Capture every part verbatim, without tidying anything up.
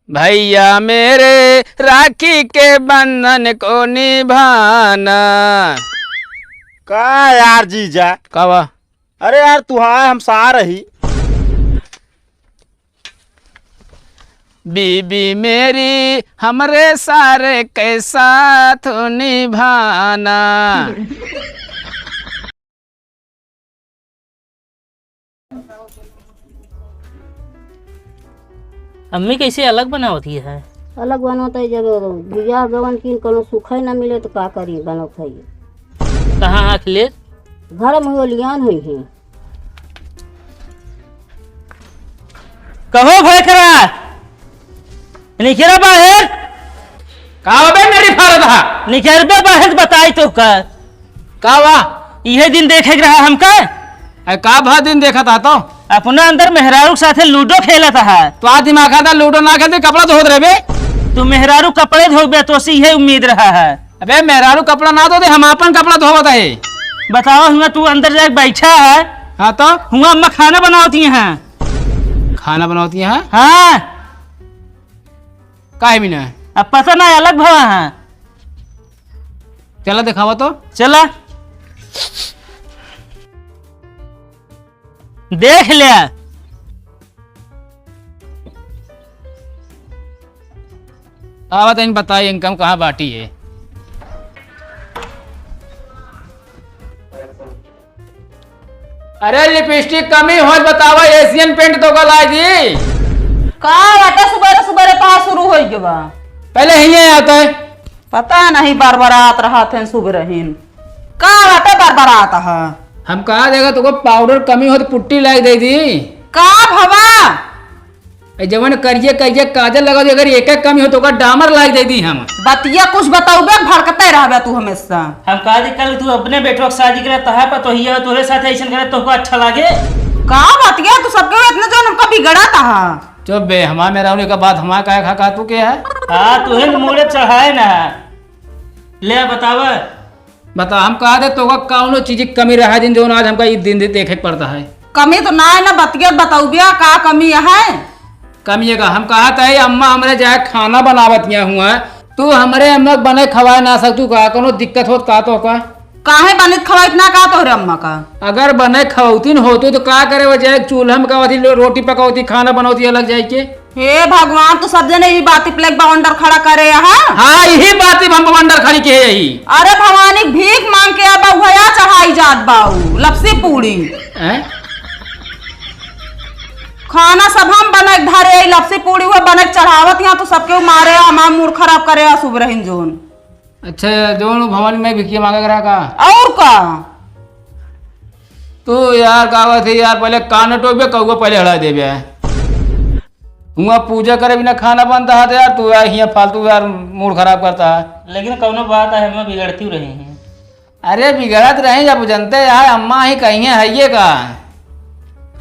भैया मेरे, राखी के बंधन को निभाना। का यार जीजा? का बा? अरे यार, तू हाँ, हम सार ही। बीबी मेरी, हमरे सारे के साथ निभाना। अम्मी कैसे अलग बनावत ही है? अलग बनवत है, जब बियाह गवन की कोनो सुखै ना मिले तो का करी, बनवत है ये। कहाँ आँख ले? घर में ओलियान हुई है। कहो भय करा, निकरा बाहर। का बे मेरी फारत हा? निकर बे बाहर, बताई तो का? का बा? इहे दिन देखे के रहा हमका। अरे का भा दिन देखत हा तो? अपना अंदर मेहरारू के साथे लूडो खेलत हा। तो आ दिमाग खाता, लूडो ना खेलते, कपड़ा धोत रहे बे। तू मेहरारू कपड़े धोबे, तो से इहे उम्मीद रहा है। अबे मेहरारू कपड़ा ना धोते, हम अपन कपड़ा धोवत है। बताओ, हुआ तू अंदर जाके बैठा है। हाँ तो? हुआ अम्मा खाना बनावती हैं। खाना बनावती हैं? हाँ। काहे बिना? अब पता ना, अलग भवा है। चला देखावा तो। चला। देख ले। आवा तो इन बताई, इनकम कहाँ बाटी है? अरे लिपस्टिक कमी होत बतावा, एशियन पेंट तो का लाई दी। का बाटे, सुबेरे सुबेरे कहाँ शुरू होई गवा? पहले हिये आता है। पता नहीं, बरबरात रहत हैं सुबेरे हिन। का बाटे बरबरात ह? हम कहा देगा, तोको पाउडर कमी हो तो पुट्टी लाई दे दी। का भवा? ए, जवन करिए करिए काजल लगा दे, अगर एक एक कमी हो तो ओकर डामर लाग जाई दी हम। बतिया कुछ बताउबे, भड़कते रहबे तू हमेशा। हम कहा दी कल तू अपने बेटवा के शादी करे, तहा पर तो हिया तोरे साथ ऐसन करे, तोहको अच्छा लागे? का बतिया तू सबके इतना जौन हमका बिगड़ा तहा? चुप बे, हमार मेहरारू का बात हमार काहे खा, खा तू के है? हाँ, तू ही मूड़े चढ़ाए ना है। ले बतावा। बता, हम कहा थे तोका कौनो चीज की कमी रहा दिन जौन आज हमका ई दिन दे-, देखे के पड़ता है। कमी तो ना है ना, बतिया बताउबिया का कमी है? कमी है का? हम कहा थे अम्मा हमरे जाए खाना बनावत यहाँ हुआ, तू हमरे अम्मा के बने खवाए ना सकतू का? कौनो दिक्कत होत का तोका? काहे बनित खवाइत ना का तोहरे अम्मा का? अगर बने खवौतिन होतू तो का करे वो जाए चूल्हा में का होती लो-, रोटी पकौती, खाना बनौती अलग जाए के? हे भगवान, तू सब जने यही बात पे लेके बवंडर खड़ा करे यहाँ? हाँ, यही बात पे हम बवंडर खड़ी के यही। अरे भवानी, भीख मांग के अब हुआ चढ़ाई जात बाऊ, लपसी पूड़ी। हैं? खाना सब हम बने धरे, लपसी पूड़ी हुआ बने चढ़ावत यहाँ, तू सबके मारे, हमार मूड खराब करे, अशुभ रहिन जोन। अच्छा, जोन भवानी में भिखिया मांगे रहा का? और का? तू यार, का बात है यार, पहले कान टोकबे, कौआ पहले हड़ा देबे। हुआ पूजा करे बिना खाना बनता है तो यार, तू यार हियाँ फालतू यार मूड खराब करता है। लेकिन कौनो बात है, हमें बिगड़ती रही हैं। अरे बिगड़त रही, जब जनते यार अम्मा ही कहिए है ये का?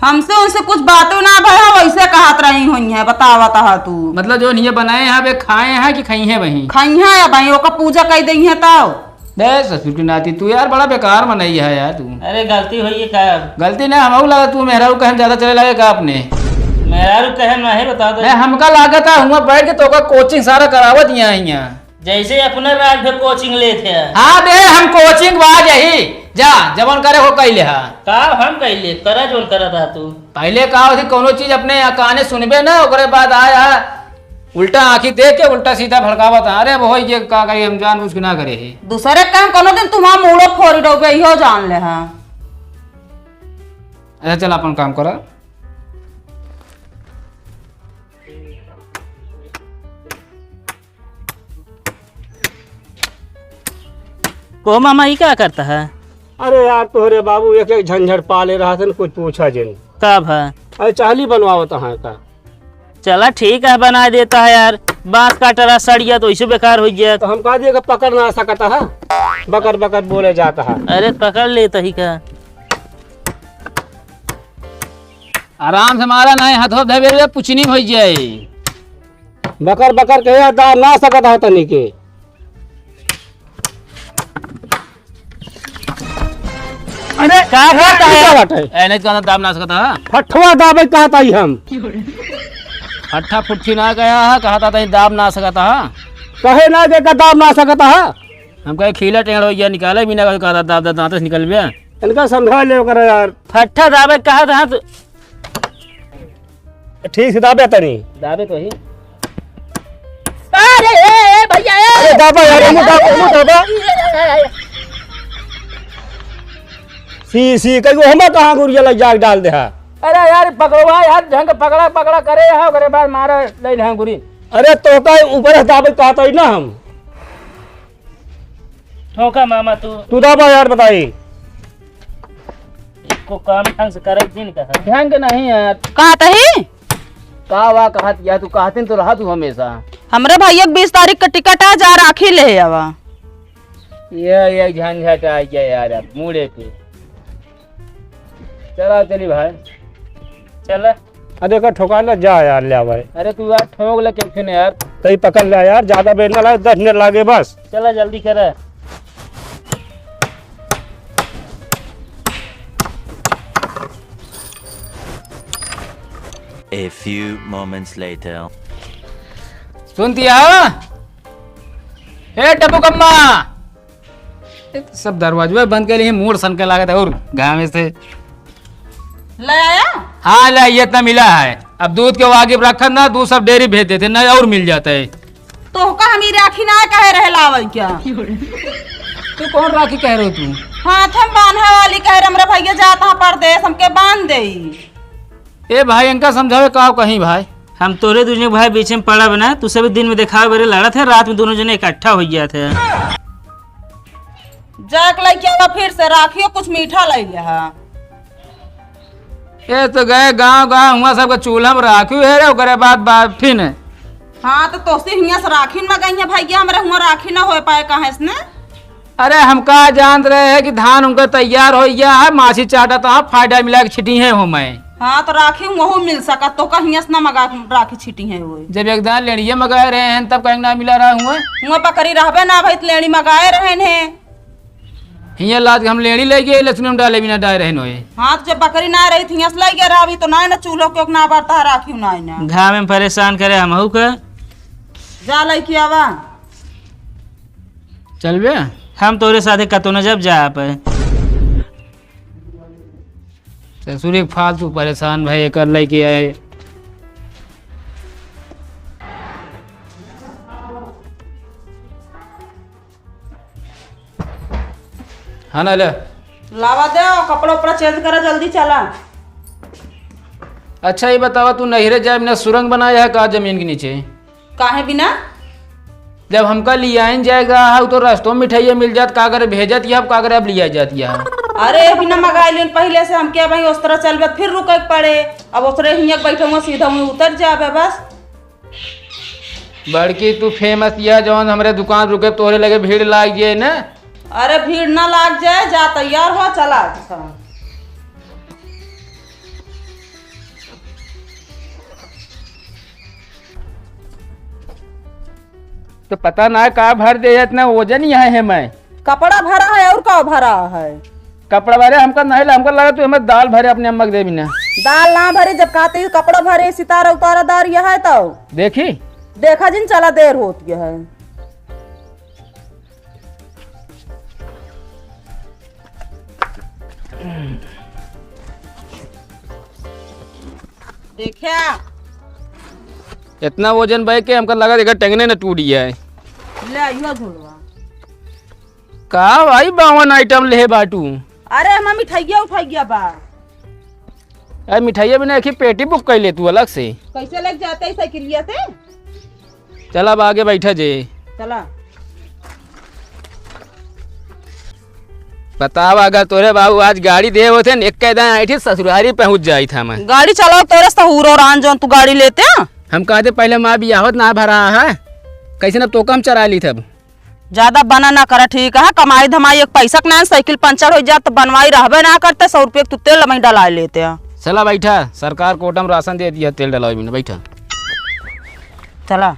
हमसे उनसे कुछ बातों ना भय, वैसे कहत रही हुई है, बतावत है तू। मतलब जो हियाँ बनाए हैं, वे खाए हैं कि खाई हैं वहीं? खाई हैं अब वहीं, ओकर पूजा कर दई है तब। बे ससुर की नाती, तू यार बड़ा बेकार मनई है यार तू। अरे गलती होई है का? गलती ना, हमहू लगा तू मेहरारू कहे में ज्यादा चले लगे का अपने? मेहरारू कहे में नहीं, बता दो। नहीं, हमका लागत है हुआ बैठ के तोका कोचिंग सारा करावत यहाँ, यहाँ। जैसे अपना राज भे कोचिंग लेत है। हाँ बे, हम कोचिंग बा यही। जा, जवन करे हो कइले हा। का हम कइले? करा जवन करत हा तू। पहले का होती, कौनो चीज अपने काने सुनबे ना, ओकरे बाद आया उल्टा आँखी देख के उल्टा सीधा भड़कावत है। अरे वो ये का करी, हम जानबूझ के ना करे ही। दूसरे के हम कोनो दिन तुम्हार मूड़ो फोड़ डोबे, इहो जान ले हा। अच्छा चल अपन काम करा। को मामा, ई का करता है? अरे यार, तोहरे बाबू एक एक झंझट पाले रहत हैं, कुछ पूछा जिन। का भा? अरे चाली बनवावत हैं का? चला ठीक है, बना देता है यार। बांस काट रहा सड़िया तो इसे बेकार हो गया। तो हम कहा दिए कि पकड़ ना सकता है, बकर बकर बोले जाता है। अरे पकड़ लेता ही का? आराम से मारा, नहीं हाथों धबे रे, पुचनी हो जाए। बकर बकर के यार दाब ना सकत है तनी के। अरे का कहता है? का बात है? ए, नहीं कहता दाब ना सकता है। फठवा दाबे कहता ही हम। फट्ठा फुट्ठी ना गया है, कहा था तहीं दाब ना सकता है। कहे ना के का दाब ना सकता है? हम कहे खीला टेढ़ हो गया, निकाले भी ना, कहा था दाब, दाब, दांत से निकल गया। इनका समझा ले करो यार। फट्ठा दाबे कहा था तो ठीक से दाबे तनी। दाबे तो ही। अरे, ए, ए, भैया, ए। अरे, दाबा यार, हमू दाबा, हमू दाबा। सी, सी, कहीं वो हमें कहाँ गुरिया लग जाके डाल दे हा? अरे यार, पकड़वा यार, ढंग पकड़ा, पकड़ा करे यहाँ, ओकरे बाद मारे ले ले गुरी। अरे, तो का ऊपर से दाबे कहता ही ना हम। ठोका मामा तू। तू दाबा यार, बताई। को काम ढंग से करे दिन का है। ढंग नहीं यार। कहत ही? का वा कहत या तू कहते तो रहा तू हमेशा। हमरे भैया के बीस तारीख का टिकट आ, जा राखी ले आवा। ये, ये झंझट आ गया यार, अब मूड़े पे। चला चली भाई। चला। अरे का ठोका ना जा यार, ले आवा। अरे तू यार ठोक ले कैसे ने यार। तई पकड़ ले यार, ज्यादा बेर ना लागे, दस मिनट लागे बस। चला जल्दी करे। A few moments later. सुनती है? ए टपू कम्मा, ए, सब दरवाजा बंद कर लिए, मूड़ सन के लागत है और घामे से। ले आया? हाँ, ले, ये इतना मिला है। अब दूध के वाकिफ रखत ना, दूध सब डेयरी भेज देते, ना और मिल जाता है। तो का हम ई राखी ना कहे रहे लावे क्या? तू कौन राखी कह रहे हो तू? हाथ हम बांधा वाली कह रहे, हमरा भैया जात हैं परदेस, हमके बांध दे। ए भाई, इनका समझावे का कहीं भाई। हम तोरे दूजने भाई बीच में पड़ा बना, तू सभी दिन में देखावे बरे लड़त है, रात में दोनों जने इकट्ठा हो गया थे। जाके लेके आवा फिर से राखियो, कुछ मीठा ले लिहा। ए तो गए गांव गांव, हुआ सबके चूल्हा में राखी है रे, ओकरे बाद बाफिन। हाँ तो तोसे हियां से राखी न मंगाई है भैया, हमरे हुआ राखी ना हो पाए कहाँ से ने? अरे हम का जानत रहे हैं कि धान उनका तैयार हो गया है, मासी चाटा तो हाँ फायदा मिला के छिटी है हो मैं। हाँ तो राखी वहू मिल सकत, तो कहिया से ना मंगा राखी छिटी है वो। जब एक दान लेड़िए मंगाए रहे हैं तब कहीं ना मिला रहा हुआ। हुआ बकरी रहबे ना भाई, तो लेड़ी मंगाए रहे हैं। हियाँ लाद के हम लेड़ी ले गए, लहसुन में डाले बिना डाले रहन होए। हाँ, तो जब बकरी ना रही थी, हियाँ से ले गए रहा, अभी तो ना, ना चूल्हो के ना बरता, राखी ना, ना। घाम में परेशान करे हमहू के। जा लेके आवा। चलबे? हम तोरे साथे कतो न जब जा पाए। ससुर एक फालतू परेशान भाई, एकर लेके आए। हाँ ना, ले। लावा दे, और कपड़ा उपड़ा change करा, जल्दी चला। अच्छा, ये बतावा, तू नहिरे जाए बिना सुरंग बनाया है का जमीन के नीचे? काहे बिना? जब हमका लियाइन जाएगा, हाँ, तो रस्तों में मिठाइयाँ मिल जात, का करे भेजत या, अब का करे अब लिया जात या। अरे, बिना मंगाए लेन पहले से, हम क्या भाई उस तरह चलबे, फिर रुके के पड़े। अब उतरे हियाँ बैठे हुआ सीधा वहीं उतर जाबे बस। बड़की तू famous या, जौन हमरे दुकान रुके तोहरे लगे भीड़ लाग जाए ना। अरे भीड़ ना लाग जाए, जा तैयार हो, चला। अच्छा। तो पता ना का भर दे, इतना वजन यहाँ है मैं। कपड़ा भरा है और का भरा है? कपड़ा भरे हमका नहीं ला, हमका लगा तू हमें दाल भरे अपने अम्मा के देबी ना। दाल ना भरे, जब कहते ही कपड़ा भरे, सितारा उतारा दार यह है तो। देखी? देखा जिन, चला देर होत यह है। देखा? इतना वजन बा के हमका लगा देखा टेंगने न टूट गया है। ले आइयो झोलवा। का भाई बावन item ले बाटू? अरे, हम मिठाइया उठाइया बा। अरे, मिठाइया बिना एक ही पेटी book कर ले तू अलग से। कैसे लेके जाते हैं साइकिलिया से? चला, अब आगे बैठा जे। चला। बतावा, अगर तोरे बाबू आज गाड़ी दे होते न, एक दाएं आई थी, ससुरारी पहुंच जाई था मैं। गाड़ी चलाओ, तोरे सहूर और आन जौन तू गाड़ी लेते हैं। हम कहते पहले माँ बियाह होत ना भरा है, कैसे न तो कम चरा ली था। ज्यादा बना ना करा, ठीक है? कमाई धमाई एक पैसा के ना, साइकिल पंचर हो जात तो बनवाई रहबे ना करते, सौ रुपये के तू तेल में डला लेते हैं। चला बैठा, सरकार कोटा में राशन दे दिया, तेल डलावे में बैठा। चला।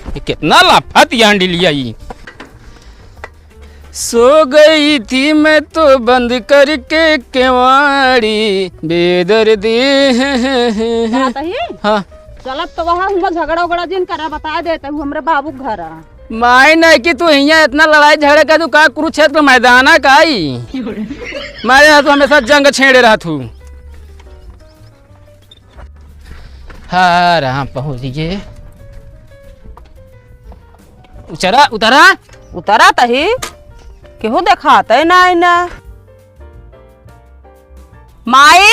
ये कितना लाफा तियान लिया ई। सो गई थी मैं तो बंद करके केवाड़ी, बेदर्दी। जात ही? हाँ। चलत तो वहाँ हुआ झगड़ा उगड़ा जिन करा, बता देते हूँ हमरे बाबू के घर आ। माई नहीं कि तू हियाँ इतना लड़ाई झगड़ा कर, तू का कुरुक्षेत्र मैदाना का आई? मारे यहाँ तू हमेशा जंग छेड़े रहा तू। हाँ, रहा पहुँच गए। उचरा, उतरा। उतरा तही, केहू देखात है ना, ना। माई।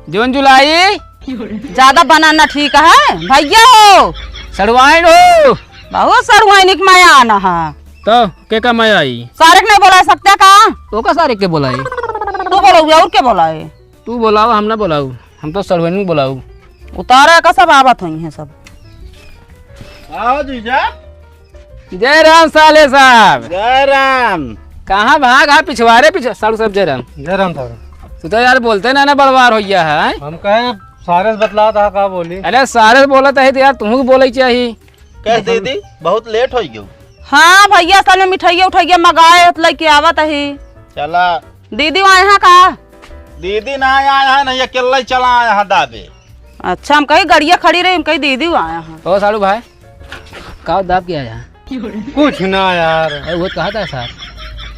जून जुलाई। ज्यादा बनाना ठीक है, भैया हो। सड़वाइन हो। बहुत सड़वाइन के माया आना है। तो के का माया आई? सारे के नहीं बोला सकते का? तो का सारे के बोलाई? तू बोलो, और के बोला है? तू बोलाओ, हम ना बोलाऊ, हम तो सड़वाइन बोलाऊ। उतारा का सब आवत हुई हैं सब। आओ जीजा। जय राम साले साहब। जय राम। कहाँ भाग हा पिछवारे पीछे? साढ़ू साहब जय राम। जय राम साहब। तू तो यार बोलते ना, ना बड़वार हो गया है। हम कहे सारे से बतला था का बोली। अरे सारे से बोला था तो यार तुमको बोले चाहिए। कह दीदी बहुत लेट हो गयो। हाँ भैया, असल में मिठाइया उठाइया मंगाए हत, लेके आवत ही। चला। दीदी वहाँ यहाँ का? दीदी ना आया है, नहीं अकेला ही चला आया है दाबे। अच्छा, हम कहीं गड़िया खड़ी रही, हम कहीं दीदी वहाँ आया है। ओ साढ़ू भाई, का दाब के आया? कुछ ना यार। अरे वो कहा था साहब?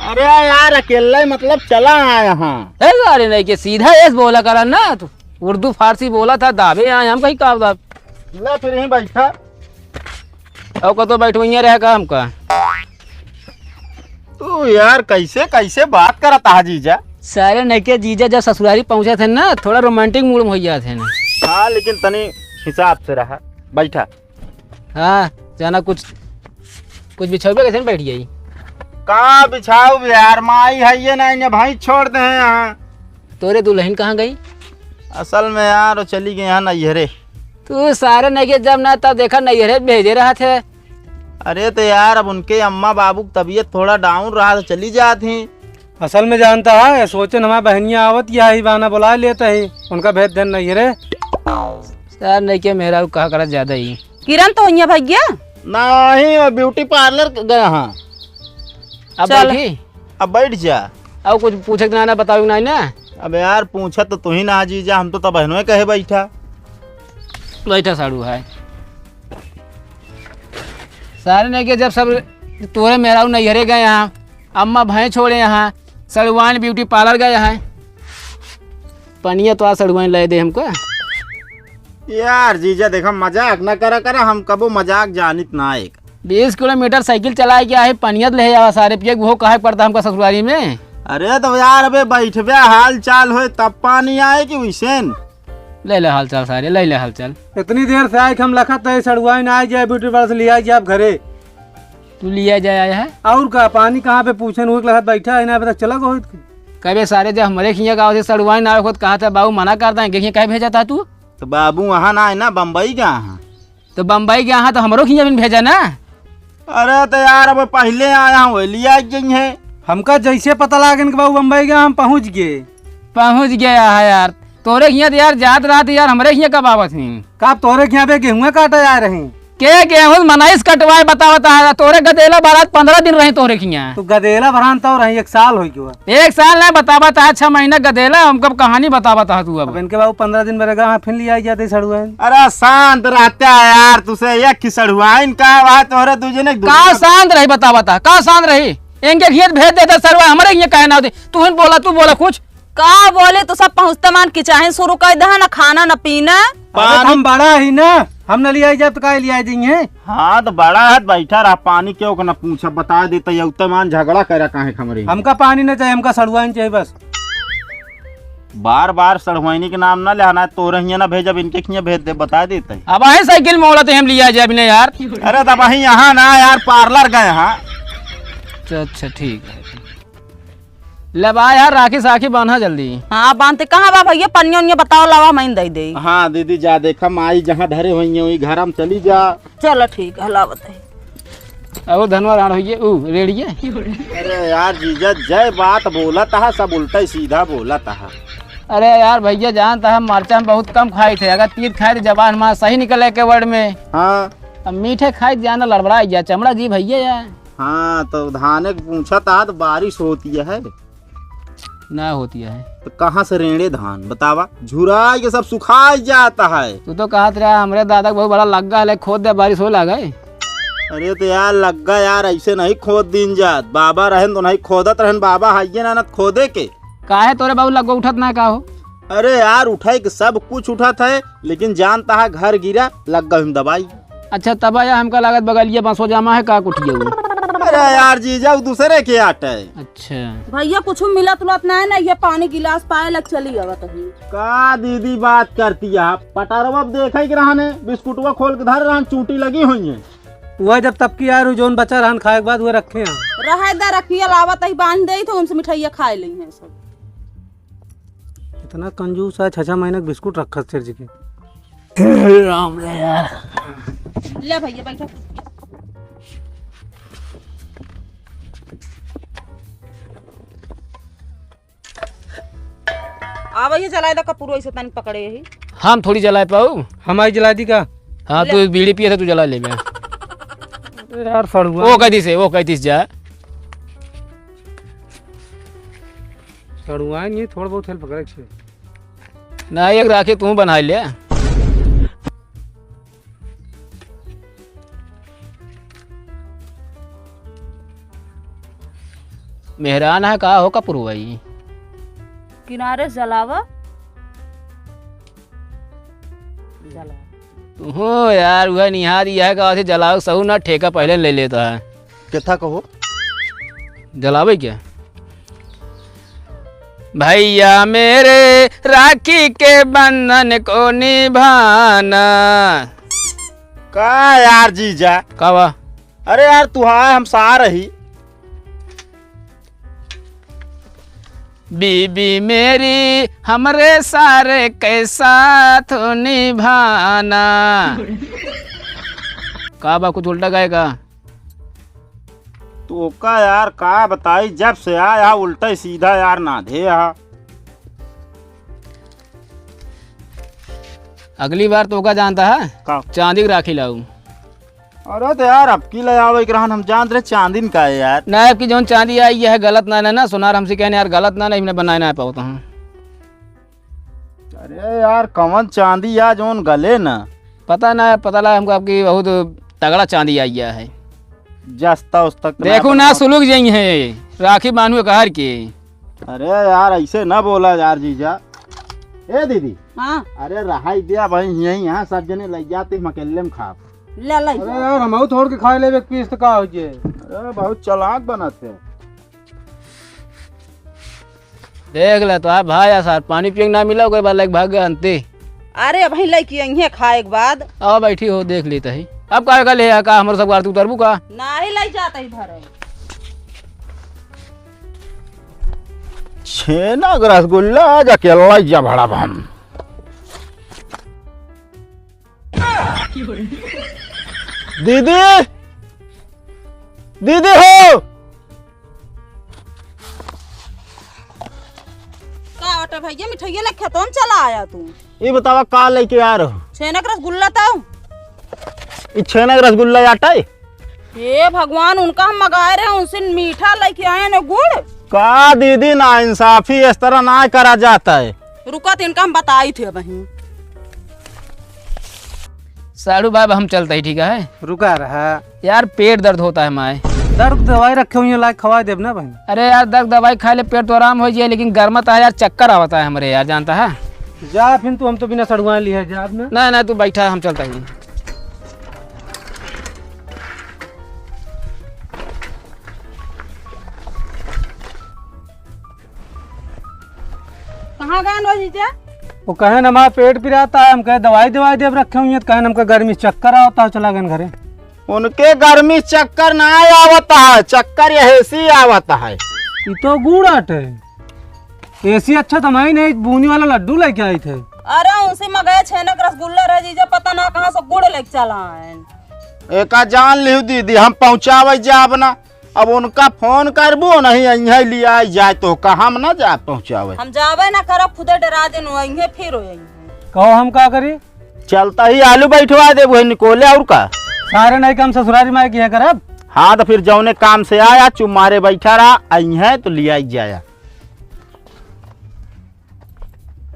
अरे यार, अकेला ही मतलब चला आया है। ए, अरे नहीं के सीधा एस बोला करा ना तू। उर्दू फारसी बोला था, दाबे आए हम कहीं का दाब। ले फिर यहीं बैठा। और को तो बैठवइया रहे का हमका? तू यार कैसे, कैसे बात करत हा जीजा? सारे नइके जीजा जब ससुरारी पहुँचे थे ना, थोड़ा romantic mood में हो जाते हैं ना। हाँ, लेकिन तनी हिसाब से रहा। बैठा। हाँ, जाना कुछ, कुछ बिछौबे कैसे न बैठ जाई? का बिछाऊ यार, माई है ये ना, इन्हें भाई छोड़ दे हैं यहाँ। तोरे दुल्हन कहाँ गई? असल में यार, वो चली गई यहाँ नैहरे। तू सारे नइके जब ना तब देखा नैहरे भेजे रहा थे। अरे तो यार, अब उनके अम्मा बाबू की तबीयत थोड़ा down रहा तो चली जात ही। असल में जानता है, सोचन हमार बहनिया आवत या ही बहाना बुला लेता ही, उनका भेज देन नैहरे। यार नइके मेहरारू कहा करत ज्यादा ही। किरण तो हुइया भैया? नहीं, वो beauty parlour गया हाँ। अब चल। बैठी? अब बैठ जा। अब कुछ पूछे के ना, ना बतावे के ना, ना। अब यार पूछत तो तू ही ना जीजा, हम तो तब बहनों कहे बैठा। बैठा साड़ू है। सारे नइके जब सब तोरे मेहरारू नैहरे गए यहाँ, अम्मा भैं छोड़े यहाँ, सड़ुआइन beauty parlour गए यहाँ। पनिया तो आ सड़ुआइन ले दे हमको। यार जीजा देखा, मजाक ना करा करा, हम कबो मजाक जानित ना एक। बीस किलोमीटर साइकिल चलाए के आहे, पनिया तो ले आवा सारे पिए, वो काहे पड़ता हमका ससुरारी में? अरे तो यार, अबे बैठबे, हाल चाल होए तब पानी आए कि वैसे न? ले ले हाल चाल सारे, ले ले हाल चाल। इतनी देर से आए कि हम लखत है सड़ुआइन ना आ जाए, beauty parlour से ले आ जाए आप घरे। तू लिया जाए आया है? और का, पानी कहाँ पे पूछे न, वो लखत बैठा है ना, अभी तक चला गो। कबे सारे जब हमरे खिया गाँव से सड़ुआइन ना होत कहा था, बाबू मना करता है, कहीं कहे भेजा था तू? तो बाबू वहाँ ना है ना, बम्बई गया है। तो बम्बई गया है तो हमरो खिया बिन भेजा ना। अरे तो यार, अब पहले आया हूँ, लिया गई है। हमका जैसे पता लागन कि बाबू बम्बई गया, हम पहुँच गए। पहुँच गया है यार। तोरे हियाँ तो यार जात रहा तो यार, हमरे हियाँ कब आवत ही? का तोरे हियाँ पे गेहूँ काटा जा रहे? के गेहूँ मनाइस कटवाए बतावत है? तोरे गदेला बारात पन्द्रह दिन रहे तोरे हियाँ। तो गदेला भरान तो रहे, एक साल हो गया। एक साल नहीं बतावत है, छह महीना गदेला, हमको अब कहानी बतावत है तू अब। अब इनके बाबू पन्द्रह दिन में रहेगा, हाँ, फिर ले आई जाते सड़ुआइन। अरे शांत रहते है यार, तुसे एक की सड़ुआइन का बात तोरे दू जने का दूसरे शांत रही बतावत है, का शांत रही? इनके खेत भेज देते सड़ुआइन, हमरे ये कहना होते। तू ही बोला, तू बोला कुछ। का बोले, तू सब पहुँचते मान किचाहिन शुरू कर दे, ना खाना, ना पीना। अरे तो पानी हम बड़ा ही ना, हम न लियाई जाब तो काहे लियाई देंगे? हाँ, तो बड़ा है, बैठा रहा, पानी क्यों का ना पूछा, बता देता, ये उत्तम आन झगड़ा करा काहे खमरे? हमका पानी न चाहिए, हमका सड़ुआइन चाहिए बस। बार बार सड़ुआइनी के नाम ना लेना है, तोरे हियाँ ना भेजब, इनके हियाँ भेज दे, बता देते। अब आए साइकिल मोड़त हम लिया जाए बिना यार। अरे तब वहीं यहाँ ना यार, parlour गए हाँ। अच्छा, अच्छा, ठीक है। ले बा यार, राखी साखी बांधा जल्दी। हाँ, बांधते। कहाँ बा भैया? पन्निया उन्निया बताओ, लावा, हम दे दे। हाँ दीदी, जा देखा, माई जहाँ धरे हुई है, वही घर हम चली जा। चलो ठीक है, लावत है। और धनवा राण होइए, ऊ, रेड़िए। अरे यार जीजा, जय बात बोलत हा, सब उल्टा ही सीधा बोलत हा। अरे यार भैया, जानता है, मरचा हम बहुत कम खाई थे, अगर तीत खाए तो जबान हमारा सही निकले के word में। हाँ। अब मीठे खाए जाना लड़बड़ा गया, चमड़ा जी भैया यार। हाँ, तो धाने के पूछत हा, तो बारिश होती है? ना होती है। तो कहाँ से रेड़े धान, बतावा? झुराई के सब सुखाई जाता है। तू तो कहत रहा, हमरे दादा के बहुत बड़ा लग्गा है, खोद दे, बारिश हो लागे। अरे तो यार, लग्गा यार, ऐसे नहीं खोद दीन जात। बाबा रहन तो नहीं खोदत रहन, बाबा हाइये ना, ना खोदे के। काहे तोरे बाबू लग्गो उठत ना का हो? अरे यार, उठे के सब कुछ उठत है, लेकिन जानता है, घर गिरा, लग्गा हम दबाई। अच्छा, तब आया, हमका लागत बगलिया बसो जामा है का कुटिया हुआ? अरे यार जीजा, वो दूसरे के आटे। अच्छा। भैया, कुछ मिलत उलत ना है ना, ये पानी गिलास पाए लग चली आवत है। का दीदी बात करती है? पटरवा अब देखे के रहने, बिस्कुटवा खोल के धर रहन, चूटी लगी हुई है। वह जब तब की यार, जौन बचा रहन खाए के बाद, वह रखे हैं। रहे दा, रखिए, लावत ही बांध दे, तो उनसे मिठाइया खाए ली हैं सब। इतना कंजूस है, छह छह महीने के बिस्कुट रखा सिर जी के। राम रे यार। ले भैया, बैठा। आ भैया, जलाए दा कपूर, ऐसे तनी पकड़े यही। हम थोड़ी जलाए पाऊ। हम आई जला दी का? हाँ, ले। तू बीड़ी पिए थे, तू जला ले बे। अरे यार, सड़ुआ। वो कह दी से, वो कह दी से जा। सड़ुआ नहीं, थोड़ा बहुत हेल्प करे छे। ना, एक राखी तू बना ले। मेहरान है का हो कपुरवई? किनारे से जलावा। जला। तू हो यार, वह निहार यह का से जलाओ सहू ना, ठेका पहले ले लेता है। केथा कहो? जलावे क्या? भैया मेरे राखी के बंधन को निभाना। का यार जीजा? का बा? अरे यार, तू हाँ, हम सार ही। बीबी मेरी हमरे सारे के साथ निभाना। का बा, कुछ उल्टा गाए का? तो का यार, का बताई, जब से आया उल्टा सीधा यार ना धे हा। अगली बार तो का जानता है? का? चांदी की राखी लाऊ। अरे तो यार, अब की ले आवे के रहन, हम जानत रहे चांदी न का है यार। ना, अब की जौन चांदी आई, यह गलत ना, ना, ना, सुनार हमसे कहने यार, गलत ना, ना, इमने बनाए ना पावत हूँ। अरे यार, कवन चांदी या जौन गले ना? पता ना, पता लगा हमको आपकी बहुत तगड़ा चांदी आई है। जस्ता उस्ता के देखो ना, सुलुक जाई है, राखी बांधू एक हार के। अरे यार, ऐसे ना बोला यार जीजा। ए दीदी। हाँ। अरे रहाई दिया भाई, यहीं यहाँ सब जने लग जाते, हम अकेले में खाब। ले, ले अरे जा। यार, हमहू थोड़ के खाए लेबे एक पीस तो का हो जे। अरे बहुत चालाक बनत है। देख ले तो आप भाई, यार, सार पानी पिए के ना मिला, ओकरे बाद लेके भाग गए अंते। अरे, अबहीं लइके अइहें खाए के बाद। आओ, बैठी हो, देख लेते ही। अब का, का ले आ, का हमरो सब आरती उतारबू का? नाही लइ जात ही भरे। छेना के रसगुल्ला, आज अकेला ही जा भड़ा बम। दीदी, दीदी हो। का बाटे भैया, मिठाइया लेके खेतों में चला आया तू? ई बतावा, का लेके आ रहो? छेना के रसगुल्ला तो। ई छेना के रसगुल्ला आटा है? हे भगवान, उनका हम मंगाए रहे, उनसे मीठा लेके आए न गुड़। का दीदी, ना इंसाफी, इस तरह ना करा जाता है। रुका, तो इनका हम बताई थे वहीं। साढ़ू बाबा, हम चलते ही, ठीक है? रुका रहा। यार, पेट दर्द होता है माए। दर्द दवाई रखे हुई है, लाके खवाए देब ना भाई। अरे यार, दर्द दवाई खाए ले पेट तो आराम हो जाए, लेकिन गर्मत है यार, चक्कर आवता है हमरे यार, जानता है? जा फिर तू, हम तो बिना सड़ुआए लिए जाब ना। ना, ना, तू बैठा, हम चलते ही। कहाँ गए हो जीजा? वो कहे न, हमारा पेट पिराता है, हम कहे दवाई दवाई देब रखे हुई है, तो कहे न, हमका गर्मी चक्कर आवता है, चला गए घरे। उनके गर्मी चक्कर ना आवता है, चक्कर ये एसी आवता है। ये तो गुड़ आटे। एसी अच्छा तो मैं ही नहीं, बूंदी वाला लड्डू लेके आई थे। अरे उनसे मंगाए छेना के रसगुल्ला रहे जीजा, पता ना कहाँ से गुड़ लेके चला है। एका जान लिहू दीदी, हम पहुँचावे जाब ना। अब उनका फोन करबू, नहीं यहीं लिया जाए तो का, हम ना जा पहुँचावे। हम जावे ना करब, खुदे डरा देनु, यहीं फिर हो यहीं। कहो हम का करी? चलता ही आलू बैठवा देबू है निकोले, और का? सारे नहीं काम ससुरारी माई किया करब। हाँ, तो फिर जौने काम से आया, चुप मारे बैठा रहा, अइहें तो लियाई जाया।